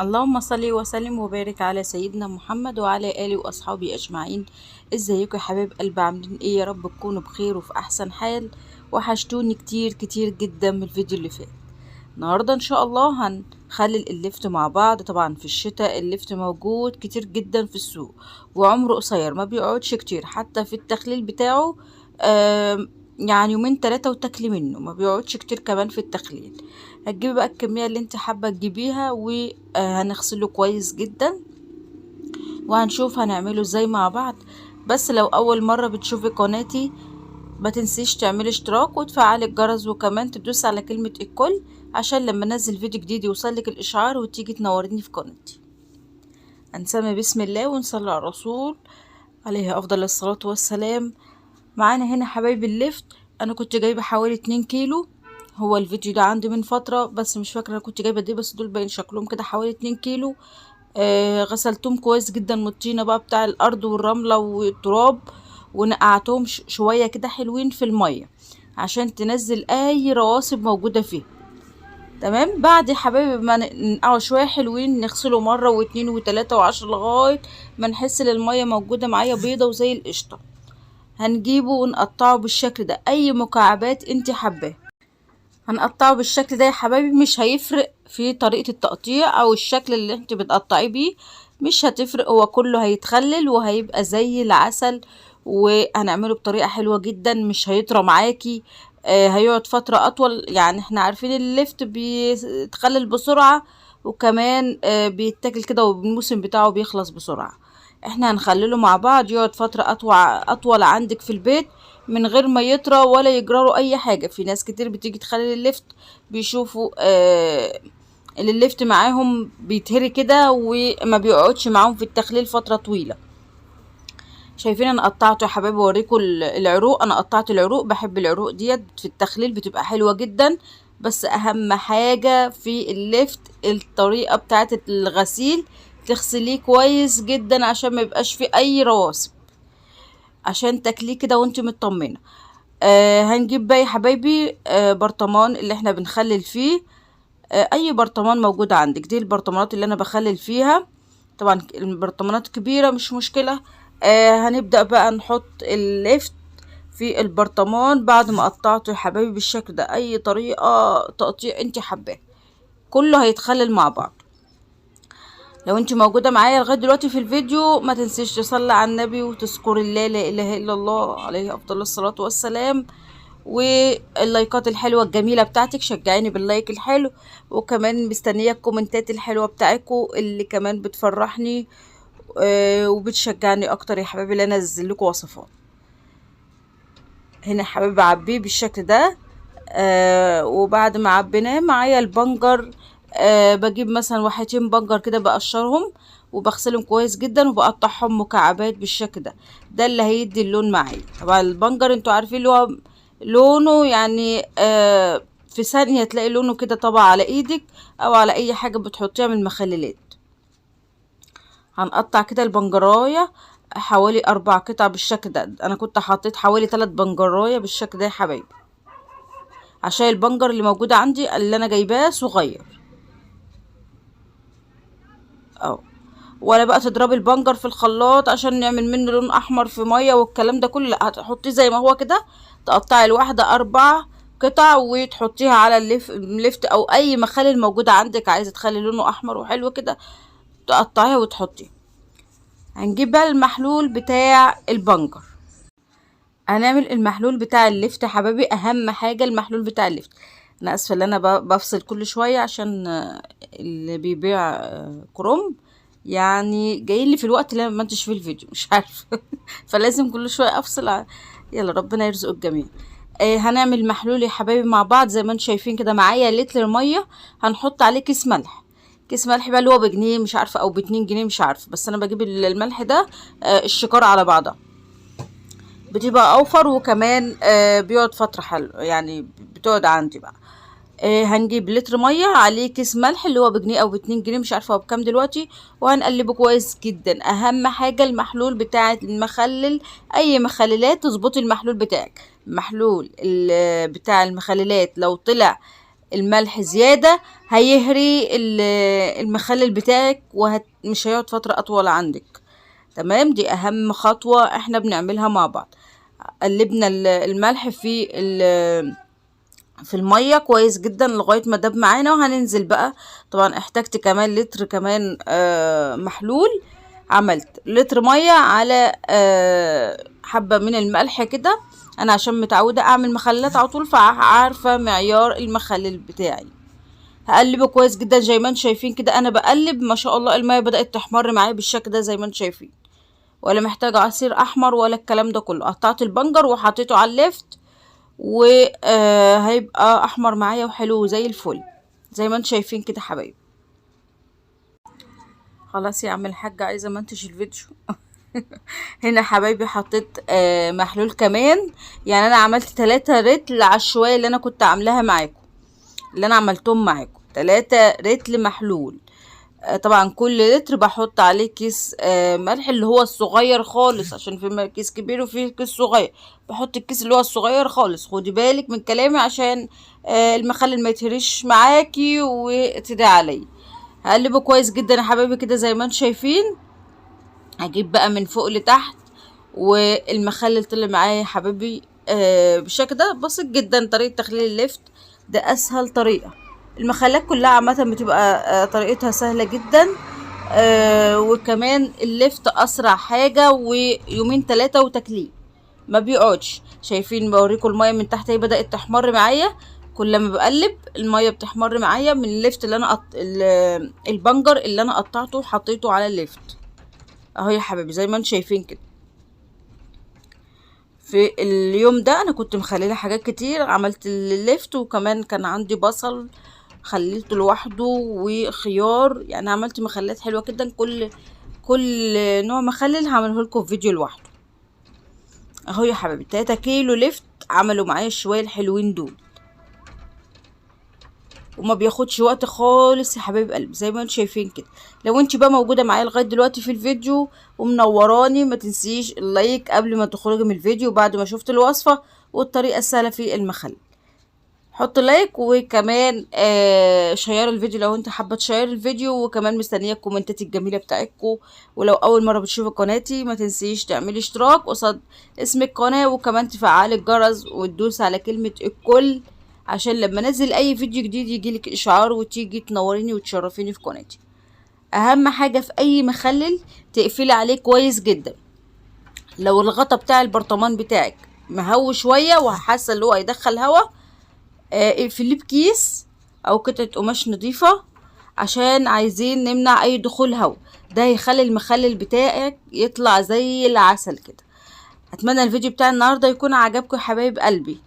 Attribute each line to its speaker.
Speaker 1: اللهم صل وسلم وبارك على سيدنا محمد وعلى آله وأصحابه أجمعين. ازيكم يا حبايب قلب؟ عاملين ايه؟ يا رب تكونوا بخير وفي أحسن حال. وحشتوني كتير كتير جدا من الفيديو اللي فات. النهارده ان شاء الله هنخلل اللفت مع بعض. طبعا في الشتاء اللفت موجود كتير جدا في السوق، وعمره قصير ما بيقعدش كتير، حتى في التخليل بتاعه يعني يومين تلاتة وتاكلي منه، ما بيقعدش كتير كمان في التخليل. هتجيبي بقى الكمية اللي انت حابة تجيبيها، وهنغسله كويس جدا وهنشوف هنعمله ازاي مع بعض. بس لو اول مرة بتشوفي قناتي ما تنسيش تعملي اشتراك وتفعلي الجرس، وكمان تدوسي على كلمة الكل عشان لما انزل فيديو جديد يوصلك الاشعار وتيجي تنوريني في قناتي. هنسمي بسم الله ونصلي على الرسول عليه افضل الصلاة والسلام. معانا هنا حبايب اللفت، انا كنت جايبة حوالي 2 كيلو. هو الفيديو ده عندي من فترة بس مش فاكرة انا كنت جايبة دي، بس دول باين شكلهم كده حوالي 2 كيلو. غسلتهم كويس جدا من الطينة بقى بتاع الارض والرملة والتراب، ونقعتهم شوية كده حلوين في المية عشان تنزل اي رواسب موجودة فيه. تمام. بعد يا حبايبي ما ننقعه شوية حلوين، نغسله مرة واتنين وتلاتة وعشرة لغاية ما نحس ان المية موجودة معايا بيضة وزي القشطة. هنجيبه ونقطعه بالشكل ده، اي مكعبات انت حباها هنقطعه بالشكل ده يا حبايبي. مش هيفرق في طريقة التقطيع او الشكل اللي انت بتقطعيه بيه، مش هتفرق، هو كله هيتخلل وهيبقى زي العسل، وهنعمله بطريقة حلوة جدا، مش هيطرى معاكي. هيقعد فترة اطول، يعني احنا عارفين اللفت بيتخلل بسرعة، وكمان بيتاكل كده والموسم بتاعه بيخلص بسرعة. احنا هنخلله مع بعض يقعد فترة اطول عندك في البيت من غير ما يطرى ولا يجرره اي حاجة. في ناس كتير بتيجي تخلل اللفت بيشوفوا اللي اللفت معاهم بيتهري كده وما بيقعدش معاهم في التخليل فترة طويلة. شايفين انا قطعته يا حبايبي، اوريكم العروق. انا قطعت العروق، بحب العروق ديت في التخليل بتبقى حلوة جدا. بس اهم حاجة في اللفت الطريقة بتاعت الغسيل، تغسليه كويس جدا عشان ما يبقاش فيه اي رواسب، عشان تاكليه كده وانت مطمنه. هنجيب بقى يا حبايبي برطمان اللي احنا بنخلل فيه، اي برطمان موجود عندك. دي البرطمانات اللي انا بخلل فيها، طبعا البرطمانات كبيرة مش مشكلة. هنبدأ بقى نحط اللفت في البرطمان بعد ما قطعته يا حبايبي بالشكل ده. اي طريقة تقطيع انت حباها، كله هيتخلل مع بعض. لو انت موجودة معايا لغاية دلوقتي في الفيديو ما تنسيش تصلي على النبي وتذكري الله، لا اله الا الله عليه افضل الصلاة والسلام، واللايكات الحلوة الجميلة بتاعتك، شجعيني بال like الحلو، وكمان مستنية الكومنتات الحلوة بتاعتكم اللي كمان بتفرحني وبتشجعني اكتر يا حبايبي اللي انا انزل لكم وصفات. هنا يا حبايبي عبيه بالشكل ده. وبعد ما عبيناه معايا البنجر، بجيب مثلا واحدتين بنجر كده بقشرهم وبغسلهم كويس جدا وبقطعهم مكعبات بالشكل ده. ده اللي هيدي اللون معايا. طبعا البنجر انتوا عارفين اللي هو لونه في ثانية تلاقي لونه كده طبع على ايدك او على اي حاجة بتحطيها من المخللات. هنقطع كده البنجراية حوالي 4 قطع بالشكل ده. انا كنت حطيت حوالي 3 بنجراية بالشكل ده يا حبايبي، عشان البنجر اللي موجود عندي اللي انا جايباه صغير اهو. ولا بقى تضربي البنجر في الخلاط عشان نعمل منه لون احمر في ميه والكلام ده كله، لا هتحطيه زي ما هو كده. تقطعي الواحده 4 قطع وتحطيها على اللفت او اي مخلل موجوده عندك عايزه تخلي لونه احمر وحلو كده، تقطعيها وتحطيه. هنجيب بقى المحلول بتاع البنجر، هنعمل المحلول بتاع اللفت يا حبايبي. اهم حاجه المحلول بتاع اللفت. انا اسفه ان انا بفصل كل شويه عشان اللي بيبيع كرومب جاي لي في الوقت اللي انا ما انتش فيه الفيديو مش عارفه فلازم كل شويه افصل يلا ربنا يرزق الجميع. هنعمل محلول يا حبايبي مع بعض زي ما انتم شايفين كده. معايا لتر ميه، هنحط عليه كيس ملح. كيس ملح بقى اللي هو بجنيه مش عارفه او باتنين جنيه مش عارفه، بس انا بجيب الملح ده، الشكاره على بعضها بتبقى اوفر، وكمان بيقعد فتره حلوه، يعني بتقعد عندي بقى. هنجيب لتر ميه عليه كيس ملح اللي هو بجنيه او باتنين جنيه مش عارفه هو بكام دلوقتي، وهنقلبه كويس جدا. اهم حاجه المحلول بتاع المخلل، اي مخللات تظبطي المحلول بتاعك. المحلول بتاع المخللات لو طلع الملح زيادة هيهري المخلل بتاعك ومش هيقعد فترة اطول عندك. تمام، دي اهم خطوة احنا بنعملها مع بعض. قلبنا الملح في المية كويس جدا لغاية ما داب معانا، وهننزل بقى. طبعا احتجت كمان لتر كمان محلول. عملت لتر مية على حبة من الملح كده. انا عشان متعودة اعمل مخللات على طول فعارفة معيار المخلل بتاعي. هقلبه كويس جدا زي ما انتم شايفين كده، انا بقلب ما شاء الله المية بدأت تحمر معايا بالشكل ده زي ما انتم شايفين، ولا محتاجة عصير احمر ولا الكلام ده كله. قطعت البنجر وحطيته على اللفت وهيبقى احمر معايا وحلو زي الفل زي ما انتم شايفين كده حبايبي. خلاص يا عم الحاج، عايزه منتج الفيديو. هنا حبايبي حطيت محلول كمان، يعني انا عملت 3 رتل على الشويه اللي انا كنت عاملاها معاكم، اللي انا عملتهم معاكم 3 رتل محلول. طبعا كل لتر بحط عليه كيس ملح اللي هو الصغير خالص، عشان في كيس كبير وفي كيس صغير، بحط الكيس اللي هو الصغير خالص. خدي بالك من كلامي عشان المخلل ما يتهريش معاكي وتدعي عليا. هقلبه كويس جدا يا حبايبي كده زي ما انتم شايفين. هجيب بقى من فوق لتحت، والمخلل طلع معايا يا حبايبي بالشكل ده. بسيط جدا طريقه تخليل اللفت ده، اسهل طريقه. المخلات كلها عامة بتبقى طريقتها سهلة جدا، وكمان اللفت اسرع حاجة، ويومين 3 وتاكليه ما بيقعدش. شايفين بوريكم المية من تحت اهي بدات تحمر معايا، كل ما بقلب المية بتحمر معايا من اللفت اللي انا البنجر اللي انا قطعته وحطيته على اللفت اهو يا حبايبي زي ما انتم شايفين كده. في اليوم ده انا كنت مخلله حاجات كتير، عملت اللفت وكمان كان عندي بصل خليته لوحده وخيار، يعني عملت مخللات حلوة جدا. كل نوع مخلل هعمله لكم في فيديو لوحده اهو يا حبايبي. 3 كيلو لفت عملوا معايا الشويه الحلوين دول، وما بياخدش وقت خالص يا حبايب قلبي زي ما انتم شايفين كده. لو انت بقى موجودة معايا لغاية دلوقتي في الفيديو ومنوراني، ما تنسيش ال like قبل ما تخرجي من الفيديو بعد ما شفت الوصفة والطريقة السهلة في المخلل. حط like، وكمان share الفيديو لو انت حابة تشير الفيديو، وكمان مستنيه الكومنتات الجميلة بتاعتكم. ولو اول مرة بتشوفي قناتي ما تنسيش تعملي اشتراك قصاد اسم القناة، وكمان تفعلي الجرس وتدوس على كلمة الكل عشان لما انزل اي فيديو جديد يجيلك اشعار وتيجي تنوريني وتشرفيني في قناتي. اهم حاجة في اي مخلل تقفلي عليه كويس جدا. لو الغطا بتاع البرطمان بتاعك مهوي شوية وحاسه ان هو هيدخل هوا، اقفليه بكيس او قطعه قماش نظيفة عشان عايزين نمنع اي دخول هوا. ده هيخلي المخلل بتاعك يطلع زي العسل كده. اتمنى الفيديو بتاع النهارده يكون عجبكم يا حبايب قلبي.